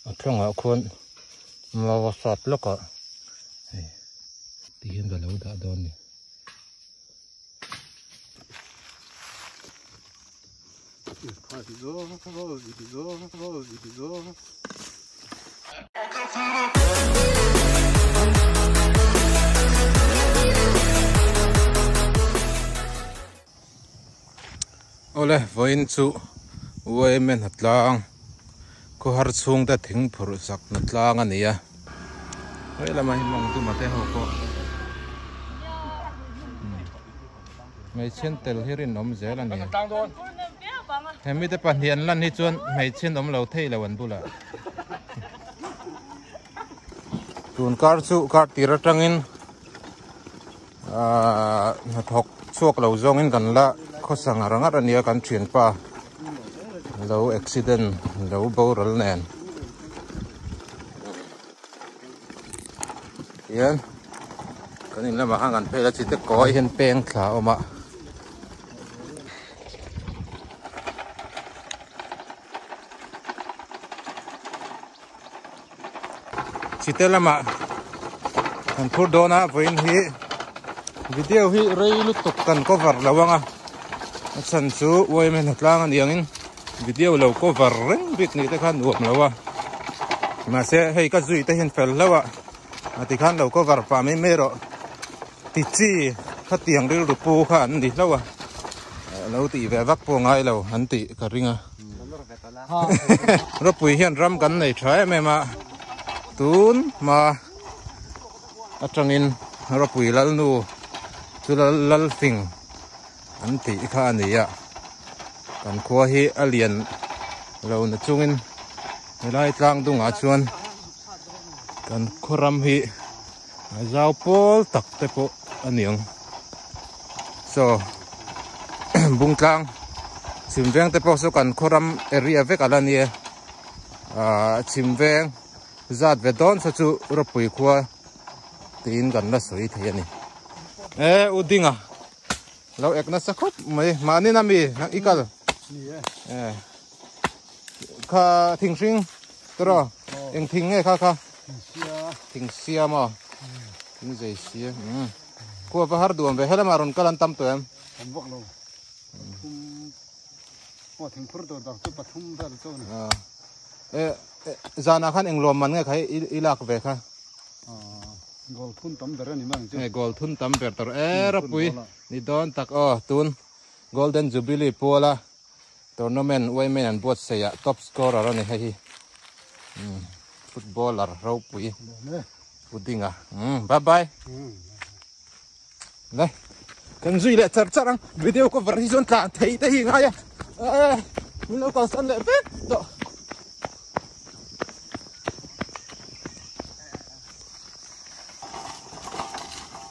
A thlangah khuan mau a sat lawk a hei ti hian ka lo dah dawn a ni. Awle vawiin chu UAM hnatlang khawhar chhungte thing phurh sak hnatlang a ni a he lamah hi mawng duma te ho pawh hmeichhe tel hi rinawm zel a ni he mite pahnih an lan hi chuan hmeichhe an awm lo thei lo an bulah tun kar chu kar tir atangin. Ahh hnathawk chhuak lo zawngin kan la khawsa ngar ngar a nia kan thianpa lo accident lo boral nen hian kan in lamah khan kan phei la chi te kawi hian peng thla a awm a. Chite lamah kan phur dawn a vawiin hi video hi rei lutuk kan cover lo ang a a chhan chu uaime hnatlang a ni angin video lo cover reng bik nih te khan nuam lo a mahse hei ka zui te hian fel hlauh a a tikhan lo cover pah mai mai erawh ti chi khatiang rilru pu kha an ni hlauh a lo tih ve vak pawh ngai lo an tih ka ring a. Ropui hian ram kan nei tha em em a tun hma atangin ropui lalnu chu lalfing an tih kha a ni a kan khua hi a lian lo na chungin helai tlang dungah chuan kan khaw ram hi a zau pawl tak te pawh a ni ang saw bung tlang chhim veng te pawh saw kan khaw ram area vek ala nia ahh chhim veng zat ve dawn saw chu rawpui khua tiin kan la sawi thei a ni e u dinga lo ek nasa khawp mai mahni na mi i kal e kha thing hring tawh eng thing nge kha kha. Thing sia maw thing zei sia umm khua va har duam ve helama rawn kal an tam tawh em tam vak lo pathum aw thing phur tur dak chu pathum vel chu ani e zanah khan eng lawm man nge kha i lak ve kha goal thun tam ber ani mai ang chu e goal thun tam ber tur e ropui ni dawn tak aw tun golden jubilee puala Tournament Women an buatsaih ah top scorer a ni hei hi footballer ropui puding a bye bye le kan zui leh char char ang video cover hi chuan tlan thei te hi ngai a min lo kalsan leh vek tawh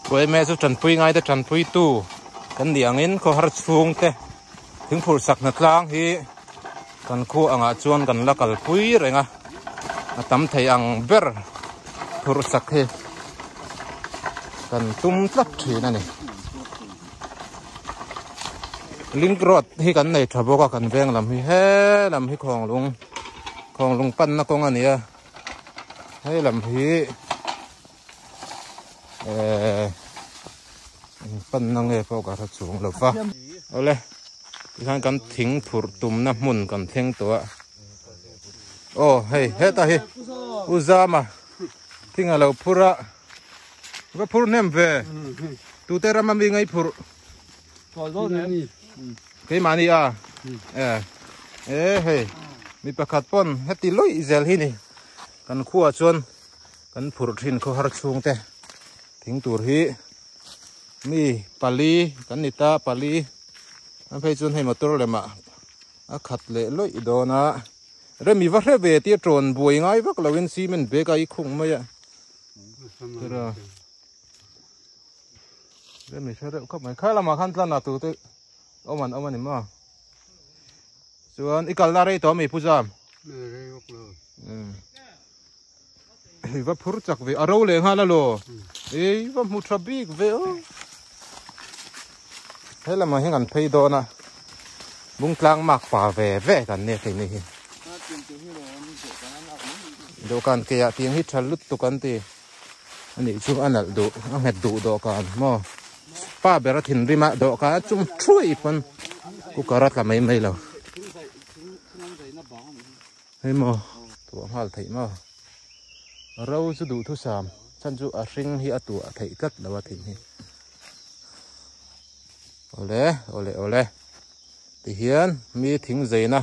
Tuaime chu tanpui ngai te tanpui tu kan nih angin khawhar chhung te thingphurh sak hna tlang hi kan khu angah chuan kan la kalpui reng a a tam thei ang ber phurh sak hi kan tum tlat thin a ni link road hi kan nei tha bawk a kan veng lam hi he lam hi khawnglung khawnglung panna kawng a ni a. Hei lam hi eh panna nge pawh ka hre chung lo va awle tikhan kan thing phurh tumna hmun kan thleng tawh a aw hei heta hi u zama thing a lo phur a va phur hnem ve tute rama mi ngai phurh keimahni a e e hei mi pakhat pawn heti lawih zel hi ni kan khuaah chuan kan phurh thin khawhar chhung te thing tur hi mi pali kan ni ta pali a phei chuan hei motor lemah a khat leh lawih dawn a remi va hre ve tia tawn buai ngai vak lovin cement bag a i khung mai a. Remi hre reuh khawp mai kha lamah khan tlan ah tute awm an awm a ni maw chuan i kalna rei tawh ami pu zam rei vak lo hei va phur chak ve a ro leh nghal a law ei va hmu tha bik ve aw he lamah hian kan phei dawn a bungtlang mak pa ve ve kan nia keini hi. Dawhkan keah tiang hi tha lutuk an ti a nih chu a nalh duh a nghet duh dawhkan maw pa ber a thinrim a dawhkan a chung thuai pawn cooker a tla mai mai lo hei maw tuah nghal theih maw ro chu duhthusam chhan chu a hring hi a tuah theih tlat lo a thing hi awle awle awle. Tihian mi thing zeina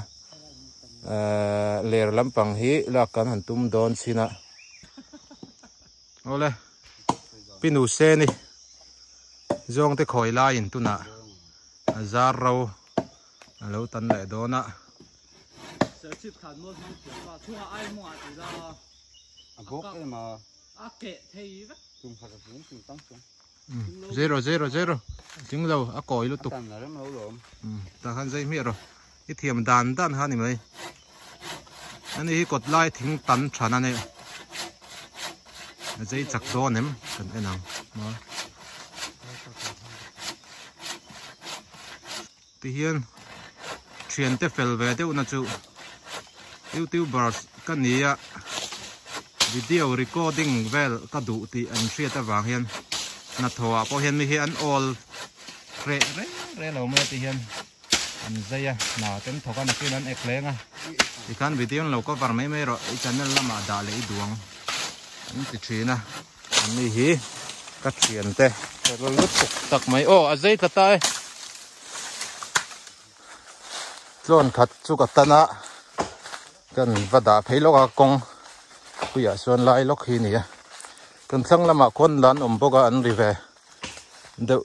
ler lampang hi lak kan han tum dawn chin a. Awle, Pi Nuseni zawngte khawi laiin tunah a zar ro a lo tan leh dawn a. Zero zero zero tling lo a kawi lutuk tah khan zai hmiah rawh i thiam dan dan kha a ni mai ani hi kawt lai thing tan than a nia a zai chak dawn em kan en ang tihian thiante fel ve deuh na chu youtubers ka ni a video recording vel ka duh tih an hriat avang hian hnathawh ah pawh hian mi hi an awl reh reng reng lo mai a ti hian an zai a hna te an thawk a nakin an ek leng a tikhan video an lo cover mai mai rawh i channel lamah dah leh i duh ang an ti thin a. Ani hi ka thiante ka lutuk tak mai aw a zei tla ta e tlawn khat chu ka tan a kan va dah phei lawk a kawng puiah chuan lai lawk hi a ni a kan thlang lamah khawn lan awm bawk a an ri ve deuh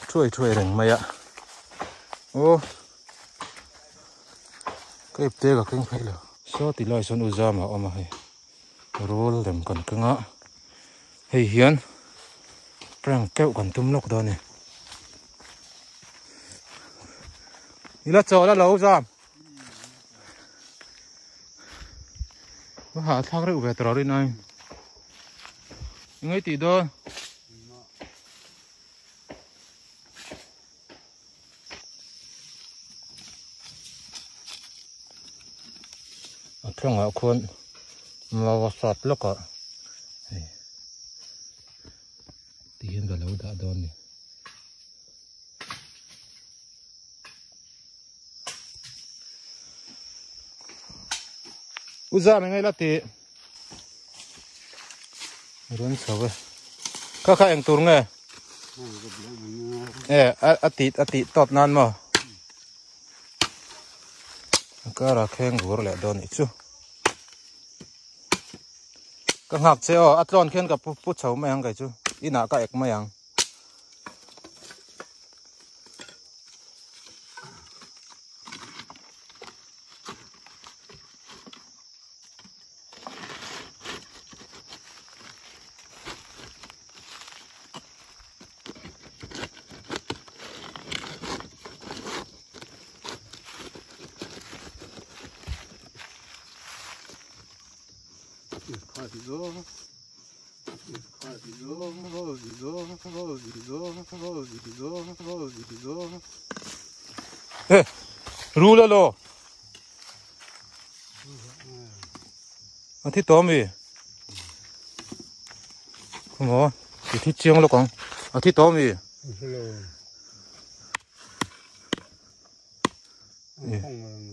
thuai thuai reng mai a aw ka ipte ka keng phei lo saw ti lai sawn u zama a awm a hei. Rul lem kan keng a hei hian prank keuh kan tum lawk dawn a ni ila chawl a lo zam a hahthlak reuh ve tawh rin aiin engei tih dawn. A tlangah khuan mau a sat lawk a hei ti hian ka lo dah dawn a ni. U zam eng ila tih rawn chho e kha kha eng tur nge e a tih a tih tawp nan maw a kara kheng vur leh dawn nih chu ka nghak che aw a tlawn khian ka pu pu chho mai ang kei chu inah ka ek mai ang. Eh, rul alo. A thi tawh ami? Khaw i thi chiang lawk ang. A thi tawh ami?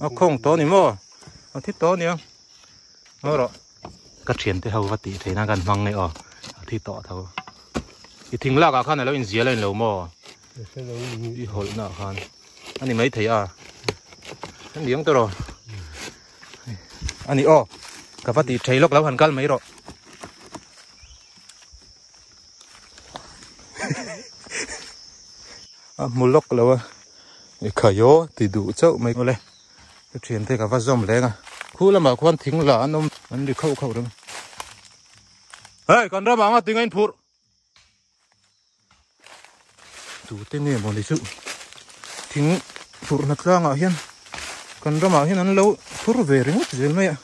A khawng tawh ni maw? A thi tawh nia. Ngaw rawh. Ka thian te ho va tih theihna kan hmang nge aw. A thi tawh tho. I thing lak ah khan alo inzial a inlo maw? I hawlh na ah khan. A ni mai thei a. A ni ang tawh A ni aw. Ka va tih thei lawk lo han kal mai rawh. A hmu lawk lo a. I khaio ti duh chauh mai awle. Ka thian te ka va zawm leng a. Khu lamah khuan thing la an awm an ri khauh khauh reng. Hei kan ramah anga tinga in phurh. Tute nge maw ni chu thing phurhna tlangah hian kan ramah hian an lo phur ve ringawt zel mai a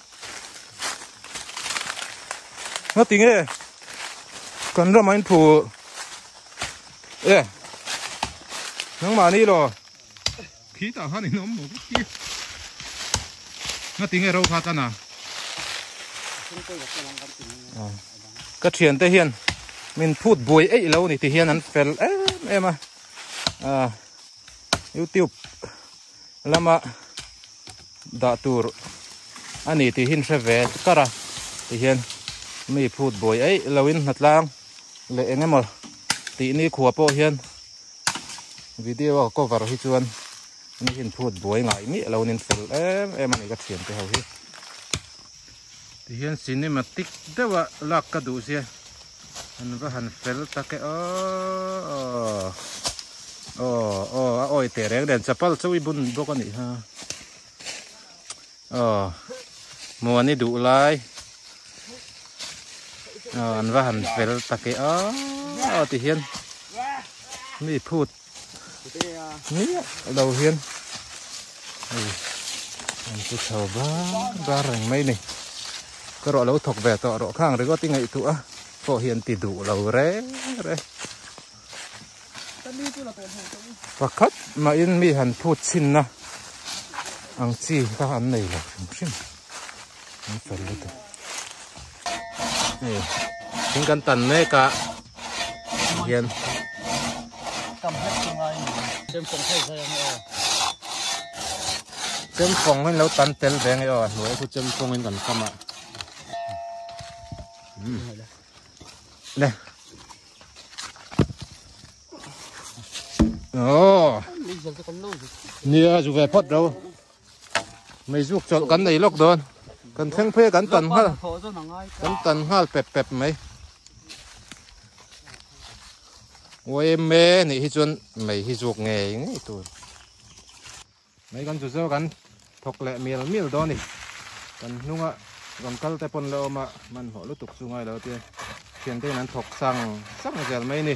ngati nge kan ramah in phur e nangmahni law khi tah khan in awm maw ka ti ngati nge ro kha tan a. Ka thiante hian min phut buai eih lo ni ti hian an fel em em a ah youtube lama dah tur a ni tih hi an hre ve kar a ti hian mi phut buai eih lo in hnatlang leh eng emaw tih ni khua pawh hian video a cover hi chuan mi hi an phut buai ngai miah lo in fel em em a ni ka thiante ho hi. Tihian cinematic deuha lak ka duh sia an va han fel tak e aww aw aw a awi teh reng nen chapal chu i bun bawk a nih kha aw muan i duh lai aw an va han fel tak e aww tihian mi phut Miah lo hian hei an pu chho bar bar reng mai ni ka rawh lo thawk ve tawh rawh khang ringawt i ngaihtuah a pawh hi an ti duh lo reng reng pakhat mahin mi han phut chhinna ang chi kha an nei lo hrim hrim an fel lutuk hei thing kan tan mek a. Hian chemfawng in lo tan tel ve nge aw a hnuai khu chemfawng in kan kam a le aw nia zu ve phawt ro mei zuk chawlh kan nei lawk dawn kan thleng phei a kan tan nghal kan tan nghal pep pep mai yma nih hi chuan mei hi zuk ngei ngei tur mei kan chu zo kan thawk leh mial mial dawn a ni kan hnunga rawn kal te pawn la awm a hmanhmawh lutuk chu ngai lo tia thian te in an thawk sang sang zel mai a ni.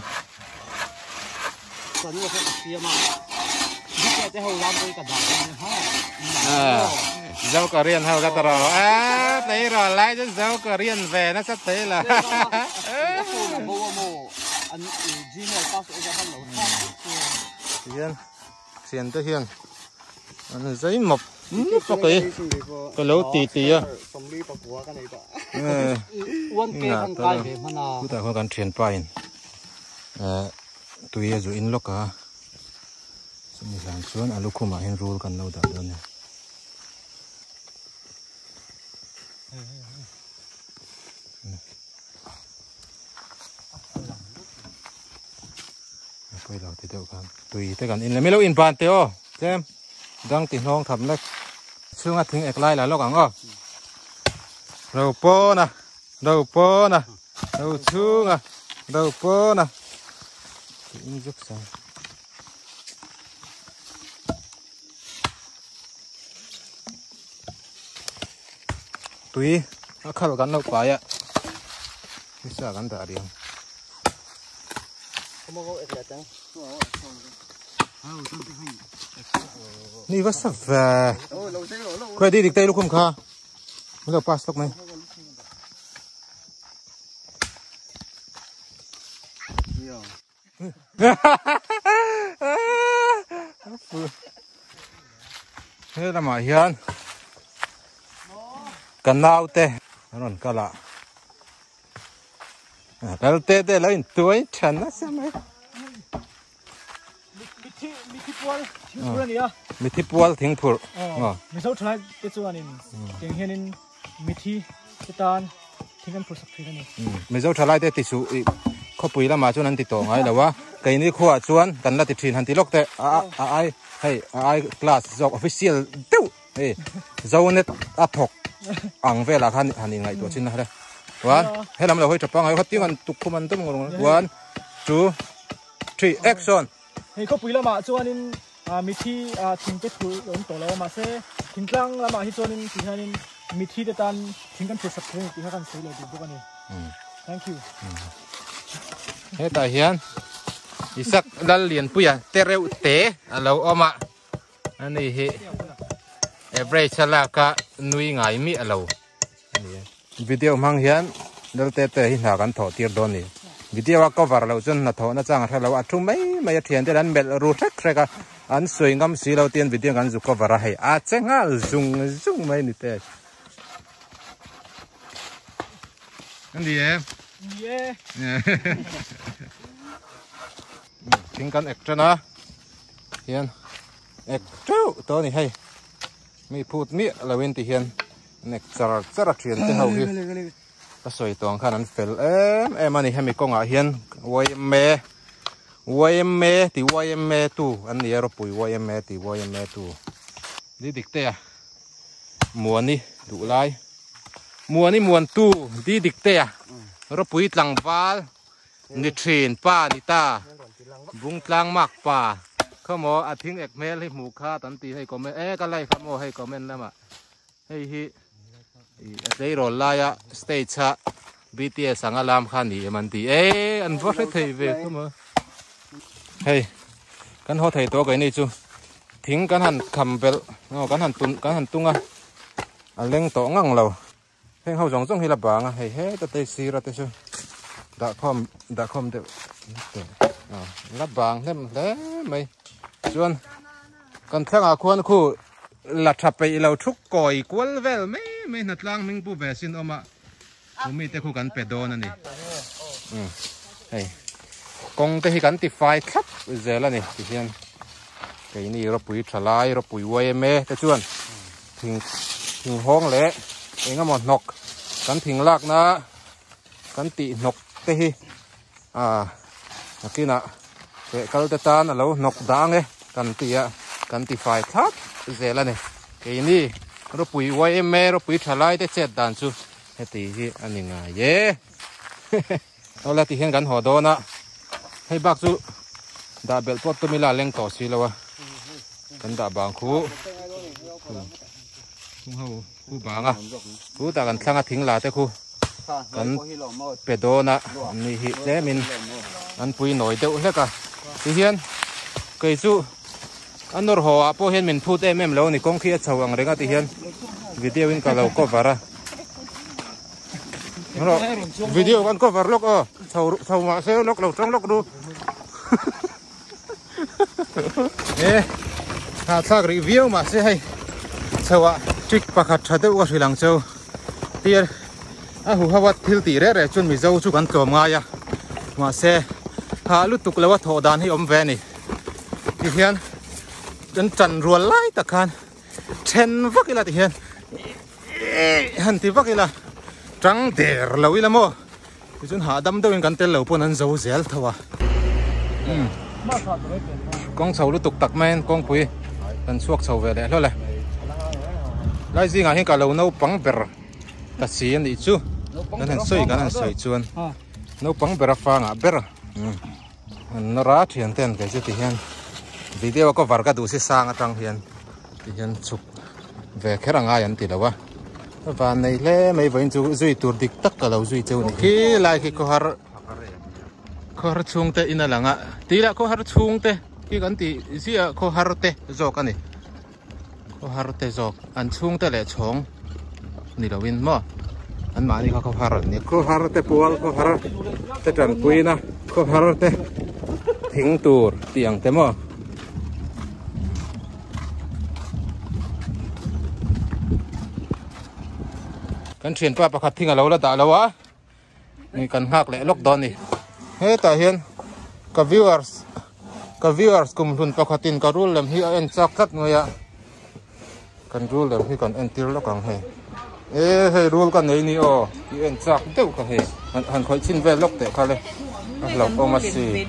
Zo Korean ho ka tawrh a tleirawl lai chu zo Korean ve nasa thei la. Tihian thian te hian an zai mawp mawp a kei ka lo ti ti a. Chutah khuan kan thianpa in tui a zuih in lawk a chumi hlan chuan a lukhumah hian rul kan lo dah dawn a ni. A pawi lo ti deuh khan tui te kan in leh milo in ban teh aw tlem dang ti hnawng tham lek chhunga thing ek lai la lawk ang aw ro pawn a ro pawn a ro chhunga ro pawn a in zuk sang tui a khal kan lo pai a nisa kan dah riang. Ni va sa ve khuai di dik tay lukhum kha lo pass lok mai he lamah hian ka naute an rawn kal a kal te te lo in tuai than nasa mai mithi pual thingphurh mizo thalai te chuanin tiang hianin Mithi te tan thing an phurh sak thin a ni. Mizo thalai te ti suh i khawpui lamah chuan an ti tawh ngai lo a, keini khuaah chuan kan la ti thin han ti lawk teh a a ai hei a ai class zawk official deuh hei zonet a thawk ang velah khan han inngaihtuah chin a hle. One helam lo hawi tha pangngai kha tingan tukkhum an tum ngawr ngawr one two three action. Hei khawpui lamah chuanin Mithi thing te phur a awm tawh lo a, mahse thingtlang lamah hi chuanin ti hianin mithi te tan thing kan phur sak thei a ni tih kha kan sawi leh duh bawk a ni. Thank you. Hetah hian Isak Lallianpuia te reuh te a lo awm a, ani hi average a lak a nui ngai miah lo. Video hmang hian Lelte te hi hna kan thawh tir dawn a ni. Video a cover loh chuan hna thawhna chang a hre lo a, a thu mai mai a thian te an melh ru hrek hrek a, an sawi ngam si lo tiin video kan zu cover a, hei a che nghal zung zung mai a ni te. Ni e. Ni e. Thing kan ek tan a. Hian ek teuh tawh a ni hei. Mi phut miah lo in ti hian an ek char char a thian te ho hi. Ka sawi tawh ang khan an fel em em a ni hemi kawngah hian yma yma ti yma tu an ni a rawpui yma ti yma tu ni dik te a muani duh lai muani muan tu di dik te a rawpui tlangval ni thin pa ni ta bung tlang mak pa khawmaw a thing ek hmel hi hmuh kha tam tih hei comment e ka like kha maw hei comment lamah. Hei hi a tleirawl laia stage a BTS anga lam kha ni em an ti e an va hre thei ve khawm a hei kan haw thei tawh keini chu thing kan han kham belh aw kan han tun kan han tung a a leng tawh ngang lo heng ho zawng zawng hi la bang a hei heta te sir a te chu dah khawm dah khawm deuh aw la bang hnem hle mai chuan kan thlangah khuan khu La tha peih lo thuk kawi kual vel mai mai hnatlang hming pu ve sin awm a chu mite khu kan pe dawn a ni. Umm hei kawng te hi kan ti fai thlap zel a ni ti hian keini rawpui tha lai rawpui yma te chuan thing thing hawng leh eng emaw hnawk kan thing lakna kan tih hnawk te hi A nakinah feh kal te tan a lo hnawk dang e kan ti a, kan ti fai thlap zel a ni. Keini ropui yma ropui tha lai te chet dan chu heti hi a ni ngai e. Awle ti hian kan haw dawn a, hei bak chu dah belh pawh tum ila a leng tawh si lo a, kan dah bang khu chung ho khu bang a, chutah kan thlang a thing la te khu. Kan pe dawn a an ni hi tlemin an pui nawi deuh hlek a tihian kei chu a nawr haw ah pawh hian min phut em em lo a ni kawng khi a chho ang reng a tihian video in ka lo cover a video kan cover lawk aw chho chho mah se lawk lo tang lawk ru e hahthlak rih viau mah se hei chho ah trick pakhat tha deuh ka hrilh ang cheu. Tir a hu ho a thil tih reh reh chuan Mizo chu kan tlawm ngai a, mahse hah lutuk lo a thawh dan hi awm ve a ni. Tihian kan chan rual lai tak khan then vak ila tihian han ti vak ila tang der lo ila maw tichuan hahdam deuhin kan tel lo pawn an zo zel tho a. Kawng chho lutuk tak maiin kawngpui kan chhuak chho ve leh hlawlh e. Lai zingah hian ka lo naupang ber ta si a nih chu. Kan han sawi kan han sawi chuan naupang ber a fangah ber an nawr a thian ten kei chu ti hian video a cover ka duh si sang atang hian ti hian chhuk ve kher a ngai an ti lo a. Van nei hle mai vawiin chu zui tur dik tak ka lo zui cheu a ni. Khi lai khi khawhar Khawhar chhungte in a lang a, tih lah khawhar chhungte khi kan tih ziah khawhar te zawk a ni. Khawhar te zawk an chhungte leh chhawng ni lo in maw an mahni kha khawhar an ni. Khawhar te pual khawhar te tanpuina khawhar te thing tur tih ang te maw. Kan thianpa pakhat thing a lo la dah lo a. Ni kan nghak leh lawk dawn ni. Hetah hian ka viewers ka viewers kum hlun pakhatin ka rul lem hi a en chak tlat mai a. Kan rul lem hi kan en tir lawk ang hei. E hei rul ka nei ni aw i en chak deuh ka hei. Han han khawih chhin vel lawk teh kha le. A hlauh awm a si.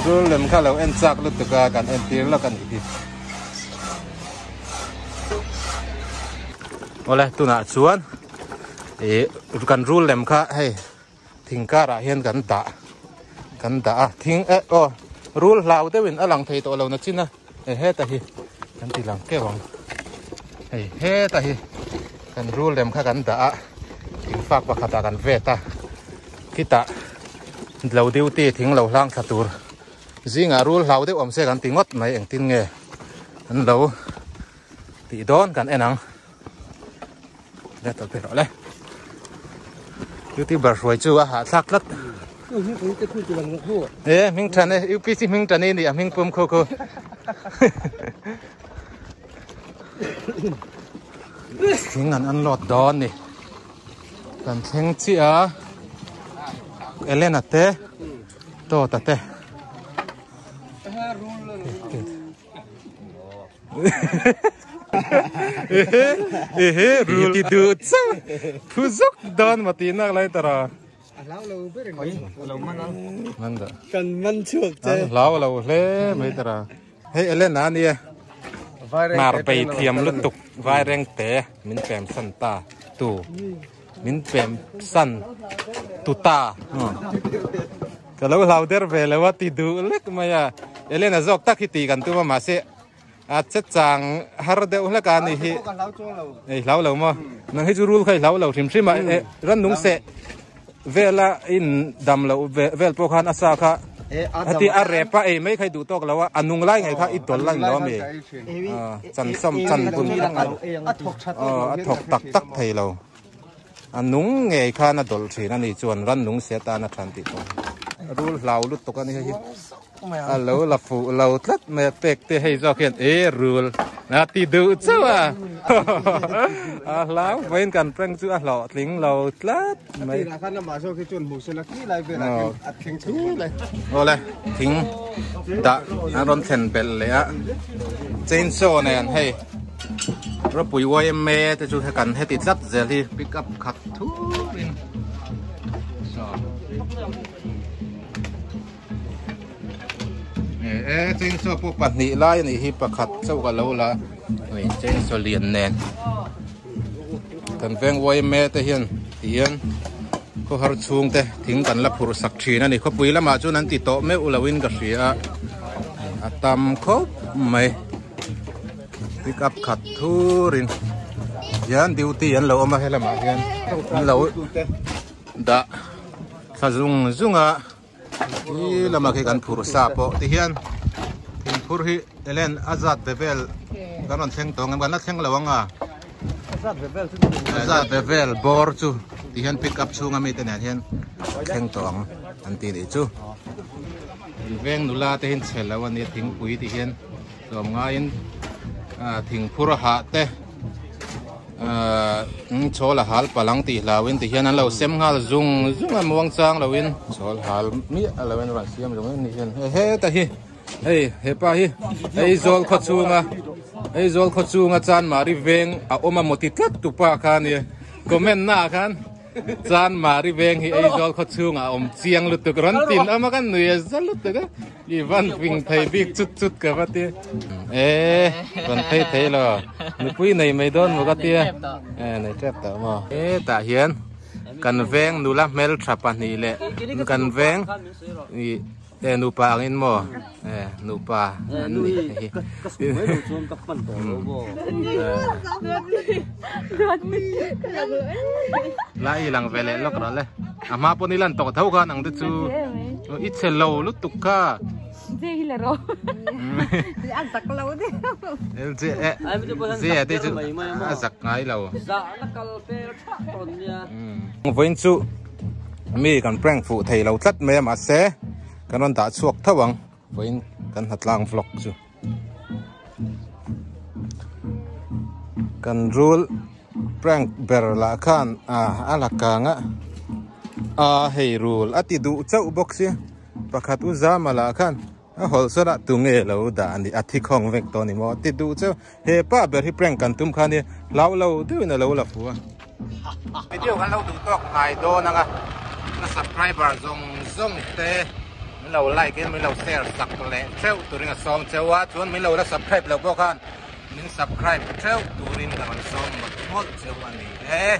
Rul lem kha lo en chak lutuk a kan en tir lawk a nih hi. Awle tunah chuan ih kan rul lem kha hei thing karah hian kan dah kan dah a thing eh aw rul hlau deuhin a lang thei tawh lo na chin a hei heta hi kan ti lang keuh ang hei heta hi kan rul lem kha kan dah a thing fak pakhatah kan vet a khitah lo duty thing lo hlang thla tur. Zingah rul hlau deuh awm se kan ti ngawt mai engtin nge an lo tih dawn kan en ang. Le tawlh phei rawh le. Youtuber hruai chu a hahthlak tlat. E hming than e UPC hming than e ni a hming pum khu khu. Thing an unload dawn ni. Kan thleng chiah a, Elena te Tawta te. Ehe rul ti duh chauh phu zuk dawn maw tih nak lai tara. Kan man chhuak che. An hlau lo hle mai tara. Hei Elena ania hnar bei thiam lutuk vaireng te min pem san ta tu min pem san tu ta ka lo hlau der ve lo a ti duh lek mai a Elena zawk tak hi tih kan tum a mahse a che chang har deuh hlek a ni hi ei hlau lo maw nang hi chu rul kha i hlau lo hrim hrim a rannung seh Vela in dam loh vel pawh khan a sa kha heti a rep a ei mai kha i duh tawk lo a, a nung lai ngei kha i dawl a ni lo ami? Chan sawm chan bun kha ngai a thawk tak tak thei lo. A nung ngei khan a dawl thin a ni chuan ran nung se atan a than tih pawh rul hlau lutuk a ni hei hi. A lo la fuh lo tlat mai a pek te hei zawk hian e rul a ti duh chauh a a hlau vawiin kan prank chu a hlawhtling lo tlat mai awle thing dah an rawn thlen belh leh a chainsaw nen hei ropui yma te chu kan heti tlat zel hi pick up khat thurin saw. E chainsaw pawh pahnih lai a nih hi pakhat chauh ka lo la hei chainsaw lian nen kan veng yma te hian ti hian khawhar chhung te thing kan la phurh sak thin a ni khawpui lamah chuan an ti tawh meuh lo in ka hria a tam khawp mai pick up khat thur in hian duty an lo awm a helamah hian an lo dah thla zung zung a. Khi lamah khi kan phur sa pawh ti hian thing phur hi elen a zat ve vel kan rawn thleng tawh ang em kan la thleng lo ang a a zat ve vel bawr chu ti hian pick up chhunga mite nen hian thleng tawh ang an ti nih chu veng nula te hian chhe lo ania thingpui ti hian tlawm ngaiin thing phur a hah te. Ahh chawl a hal palang tih hlau in ti hian an lo sem nghal zung zung a muang chang lo in chawl hal miah a lo in rawn siam zung ni hian he heta hi hei hepa hi Aizawl khaw chhunga Aizawl khaw chhunga Chanmari veng a awm a maw ti tlat tu pa kha a nia comment na ah khan Chanmari veng hi Aizawl khaw chhungah a awm chiang lutuk rawn tin awm a kan nui a za lutuk a. I van fing thei bik chut chut ka va ti. E van phei thei lo. Nupui nei mai dawn maw ka tia. E nei tep tawh maw. E tah hian kan veng nula hmeltha pahnih leh kan veng i e nupa angin maw e nupa an ni hei hi. La i lang ve leh lawk rawh le. A hma pawh ni lan tawh tho khan ang te chu. I chhe lo lutuk kha. Zia hi la rawh. A zak lo deuh. Zia te chu a zak ngai lo. Vawiin chu mi kan prank fuh thei lo tlat mai a mahse kan rawn dah chhuak tho ang vawiin kan hnatlang vlog chu. Kan rul prank ber lah khan a la kang a a hei rul a ti duh chauh bawk sia pakhat u zama lah khan a hawlh sawn a tunge lo dah a ni a thi khawng vek tawh a ni maw a ti duh chauh hepa ber hi prank kan tum khan hi hlau lo deuhin a lo la fu a. Video kan lo duh tawk ngai dawn ang a ka subscriber zawng zawng te min lo like in min lo share sak leh theuh turin a sawm cheu a chuan min lo la subscribe loh pawh khan min subscribe theuh turin ka rawn sawm mawlh mawlh cheu a ni e.